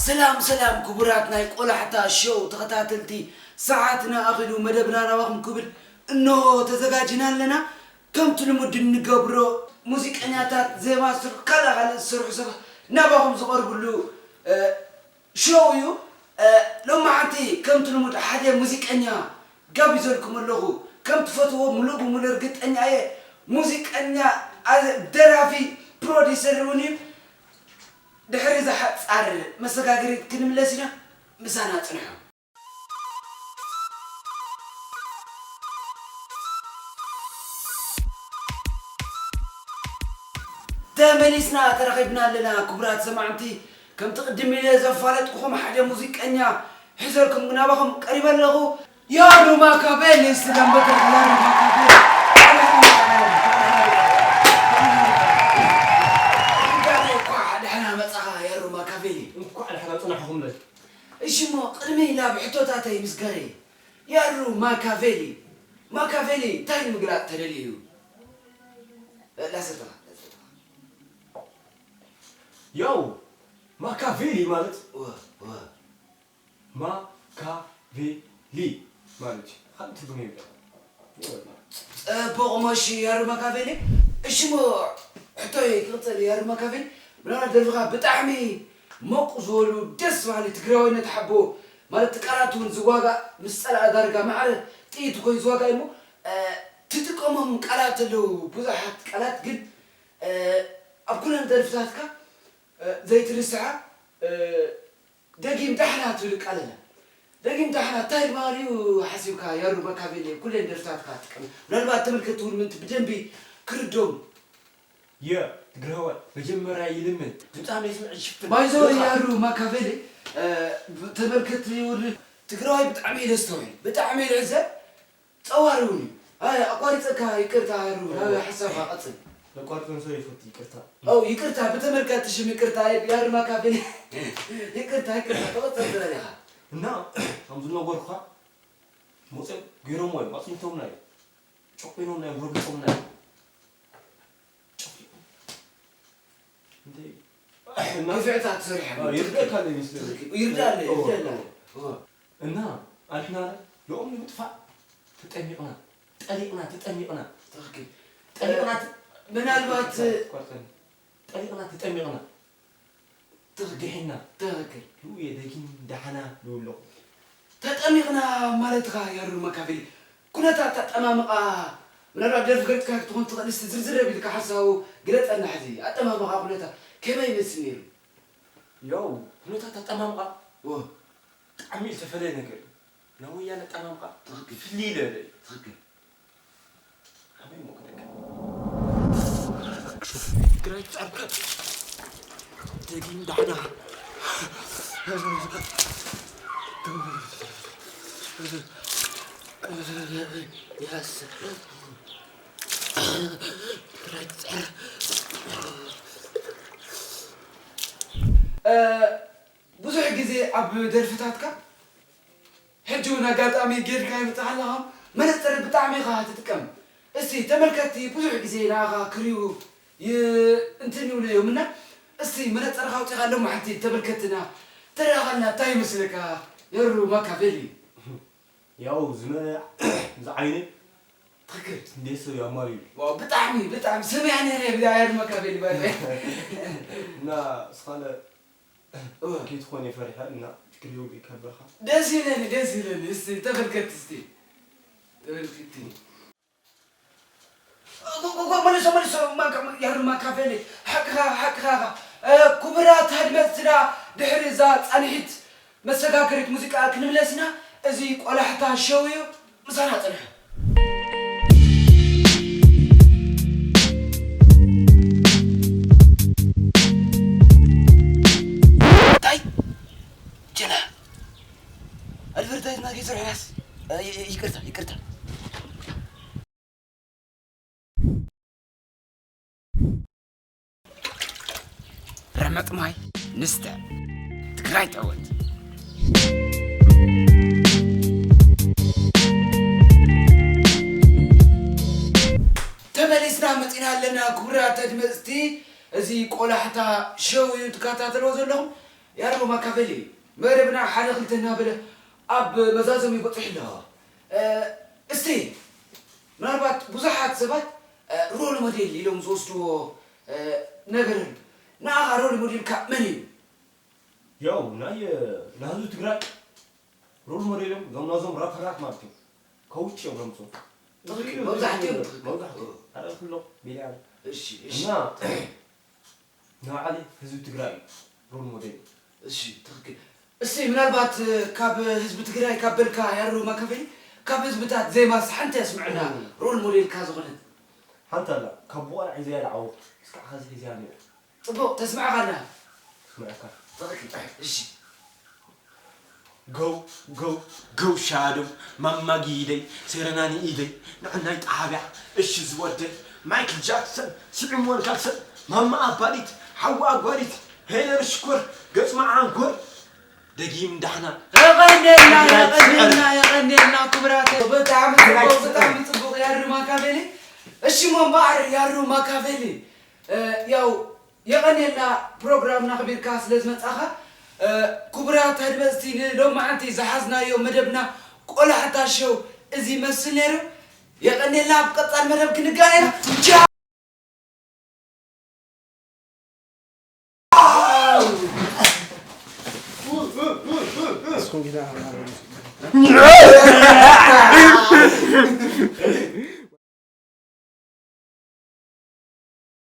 ሰላም ሰላም ክቡራት ናይ ቆላሕታ ሾው ተኸታተልቲ፣ ሰዓትና ኣኺሉ መደብና ናባኹም ክብል እንሆ ተዘጋጅና ኣለና። ከምቲ ልሙድ እንገብሮ ሙዚቀኛታት ዜማ ስርሑ ካልእ ካልእ ዝሰርሑ ሰባት ናባኹም ዝቐርብሉ እ፣ ሾው እዩ። እ፣ ሎማዓንቲ ከምቲ ልሙድ ሓደ ሙዚቀኛ ጋቢዘልኩም ኣለኹ። ከም ትፈትዎ ሙሉእ ብሙሉእ ርግጠኛ እየ። ሙዚቀኛ፣ ኣ-፣ ደራፊ፣ ፕሮዲሰር እውን እዩ። ድሕሪ እዛ ሓጻር መሰጋገሪት ክንምለስ ኢና። ምሳና ጽንሑ። ተመሊስና ተራኺብና ኣለና ክቡራት ሰማዕቲ። ከምቲ ቅድም ኢለ ዘፋለጥኩኹም ሓደ ሙዚቀኛ ሒዘልኩም ናባኹም ቀሪበ ኣለኹ። ያሩ ማካቤሊ፣ ስላም በትር ያሩ ማካቤሊ። እንኳዕ ደሕና መጻኻ ያሩ ማካቤሊ። እንኳዕ ደሕና ጽናሕኹም በል። እሺ እሞ ቅድሚ ናብ ሕቶታተይ ምስጋር፣ ያሩ ማካቬሊ፣ ማካቬሊ እንታይ ንምግላጽ ተደልዩ እዩ? ላሰተኻ፣ ላሰተኻ። ያው ማካቬሊ ማለት ወ፣ ወ። ማካቬሊ ማለት እዩ። ካልእ ትርጉም የብሉን። ጽቡቕ ሞሺ ያሩ ማካቬሊ። እሺ እሞ ሕቶይ ክቕጽል ያሩ ማካቬሊ። ምናልባት ደርፍኻ ብጣዕሚ ሞቅ ዝበሉ ደስ በሃሊ ትግራዋይነት ሓቦ ማለት ቃላት እውን ዝዋጋእ ምስ ጸላኢ ዳርጋ ማዕረ ጥይት ኮይኑ ዝዋጋእ እዩ እሞ፣ እ፣ ትጥቀሞም ቃላት ኣለዉ ብዙሓት ቃላት ግን፣ እ፣ ኣብ ኩለን ደርፍታትካ፣ እ፣ ዘይትርስዓ፣ እ፣ ደጊም ዳሕና ትብል ቃል ኣላ። ደጊም ዳሕና እንታይ ማለት'ዩ ሓሲብካ ያሩ ማካቬሊ ኩለን ደርፍታትካ ትጥቀም? ምናልባት ተመልከትቲ እውን ምእንቲ ብደንቢ ክርድኦም። የ ትግራዋይ መጀመርያ ይልምን ድምጻ ናይ ስምዒት ሽፍን ባይዘወይ ያሩ ማካቬሊ፣ እ፣ ተመልከትቲ እውን ትግራዋይ ብጣዕሚ እዩ ዘስተውዕል፣ ብጣዕሚ እዩ ዝዕዘብ። ጸዋር እውን እዩ። ኣይ፣ ኣቋሪጸካ፣ ይቅርታ፣ ሩ-፣ ናብ ሓሳብካ ቀጽል። ለቋርጽ እንሶ ይፈቱ፣ ይቅርታ። ኦ፣ ይቅርታ፣ ብተመልካቲ ሽም ይቅርታ፣ ያርማካ ብል። ይቅርታ፣ ይቅርታ፣ ተቐጽል ትኽእል ኢኻ። እና፣ ከም ዝነበርኩኻ፣ መውፅኦም ገይሮምዎ እዮም፣ ኣፅኒቶምና እዮም፣ ጨቂኖምና እዮም፣ ረጊፆምና እዮም። ጨቂኖም። እንተ-፣ እና ግፍዕታት ሰሪሖም። ኣዎ፣ ይርዳእካ ኣሎ ይመስለኒ። ትኽክል። ይርዳእ ኣሎ፣ ኣዎ፣ ይርዳእ ኣሎ። ኣዎ። ኣዎ። እና ኣንሕና ሎኦም ንምጥፋእ ተጠሚቕና፣ ጠሊቕና፣ ተጠሚቕና። ትኽክል። ጠሊቕና እ፣ ተ-፣ ምናልባት ኣቋርጸኒ። ጠሊቕና ተጠሚቕና። ትኽክል። ድሒና። ትኽክል። ይኡ እየ ደጊም ደሓና ይብሎ። ተጠሚቕና ማለትኻ ያሩ መካፈሊ። ኩነታት ኣጠማምቓ፣ ምናልባት ደርፊ ገሊጽካ ክትኾን ትኽእል፣ እስቲ ዝርዝር ኣቢልካ ሓሳቡ ግለጸልና ሕዚ። ኣጠማምቓ ኩነታት ከመይ ይመስል ነይሩ? ያው፣ ኩነታት ኣጠማምቓ ዎ። ብጣዕሚ ዝተፈለየ ነገር እዩ። ናይ ወያነ ኣጠማምቓ ትኽክል። ፍልይ ዝበለ እዩ። ትኽክል። ኣበይ እሞ ክደግም? ትግራይ ትጻር። ደጊም ዳሕና። Yes. ትግራይ ትጻር። እ፣ ብዙሕ ግዜ ኣብ ደርፍታትካ፣ ሕጂ እውን ኣጋጣሚ ጌርካ ይመጽእ ኣለኻ፣ መነጽር ብጣዕሚ ኢኻ ትጥቀም። እስቲ ተመልከትቲ ብዙሕ ግዜ ንኣኻ ክርእዩ ይ-፣ እንትን ይብሉ እዮም እና፣ እስቲ መነጽርካ ኣውጺእካ ሎም ሓንቲ ተመልከትና ተረኣኻልና እንታይ ይመስለካ? የሩ ማካቬሊ። ያው ዝመ-፣ ዝዓይነ ትኽክል። እንዴት ሰው ያማሪ። ዋው፣ ብጣዕሚ፣ ብጣዕሚ ሰሚዐ ነይረ ብዛ የሩ ማካቬሊ ባይ። እና እስኻለ እወ። ከይትኾን እየ ፈሪሐ እና ችግር የብሉ ይከበርካ። ደስ ይለኒ፣ ደስ ይለኒ። እስቲ ተመልከት እስቲ። ተመልከቲ። ጎ-፣ ጎ-፣ ጎ-፣ መልሶ፣ መልሶ፣ ማካ-፣ ያሩ ማካፈሊ። ሓቅኻ፣ ሓቅኻ። እ፣ ክቡራት ኣድመጽትና ድሕሪ እዛ ጻንሒት መሰጋገሪት ሙዚቃ ክንምለስ ኢና። እዚ ቆላሕታ ሸው እዩ። ምሳና ጽንሑ። እንታይ? ጀላ። ኣድቨርታይዝ ናገይ ስርሕናስ። እ፣ ይ-፣ ይ-፣ ይቅርታ፣ ይቅርታ። ረመጥ ማይ ንስተ። ትግራይ ተወት። ተመሊስና መጺና ኣለና ክቡራት ኣድመጽቲ። እዚ ቆላሕታ ሸው እዩ ትከታተልዎ ዘለኹም። ያሮ ማካቨሊ መደብና ሓደ ክልተ እናበለ ኣብ መዛዘሚኡ በፂሑ ኣሎ። እ፣ እስቲ ምናልባት ብዙሓት ሰባት፣ እ፣ ሮል ሞዴል ኢሎም ዝወስድዎ፣ እ፣ ነገር ኣሎ። ንዓኻ ሮል ሞዴልካ መን እዩ? ያው ናይ ናይ ህዝቢ ትግራይ ሮል ሞዴሎም እዞም ናዞም ራፐራት ማለት እዮም። ካብ ውጭ እዮም ዘምፅኡ። ትኽክል፣ መብዛሕትኦም ትኽክል። መብዛሕትኦም ኣረ ኩሎም ሚልያን እሺ፣ እሺ። እና ንባዕሊ ህዝቢ ትግራይ ሮል ሞዴል እዩ። እሺ፣ ትኽክል። እስቲ ምናልባት፣ እ፣ ካብ ህዝቢ ትግራይ ካብ በልካ ያሮ ማካቨሊ ካብ ህዝብታት ዜማስ ሓንቲ ኣስምዐና፣ ሮል ሞዴልካ ዝኾነት። ሓንቲ ኣላ ካብ ብቆልዓ ሒዘያ ዝዓወኹ እስካዕ ኸዚ ሒዘያ ነይረ። ፅቡቕ፣ ተስምዓኻና። ስምዐካ ትኽክል። እሺ። Go, go, go shadow ማማ ጊደይ ሴረናኒ ኢደይ ንዕናይ ጣብያ እሺ ዝወደይ ማይክል ጃክሰን ስዒሞን ካልሰን ማማ ኣባዲት ሓዋ ኣጓዲት ሄለር ሽኮር ገጽ መዓንኮር ደጊም ዳሕና የቐንየልና፣ የቐንየልና፣ የቐንየልና ክቡራት። ብጣዕሚ ጽቡቕ፣ ብጣዕሚ ጽቡቕ ያሩ ማካቤሊ። እሺ፣ እሞ እምበኣር ያሩ ማካቤሊ፣ እ፣ ያው የቐንየልና ፕሮግራምና ኣኽቢርካ ስለ ዝመጻኻ። እ፣ ክቡራት ኣድመጽቲ፣ ንሎማዓንቲ ዝሓዝናዮ መደብና ቆላሕታ ሸው እዚ ይመስል ነይሩ። የቐንየልና፣ ኣብ ቀጻል መደብ ክንገናኝ ኢና። ቻው! እስኩም ጊዜ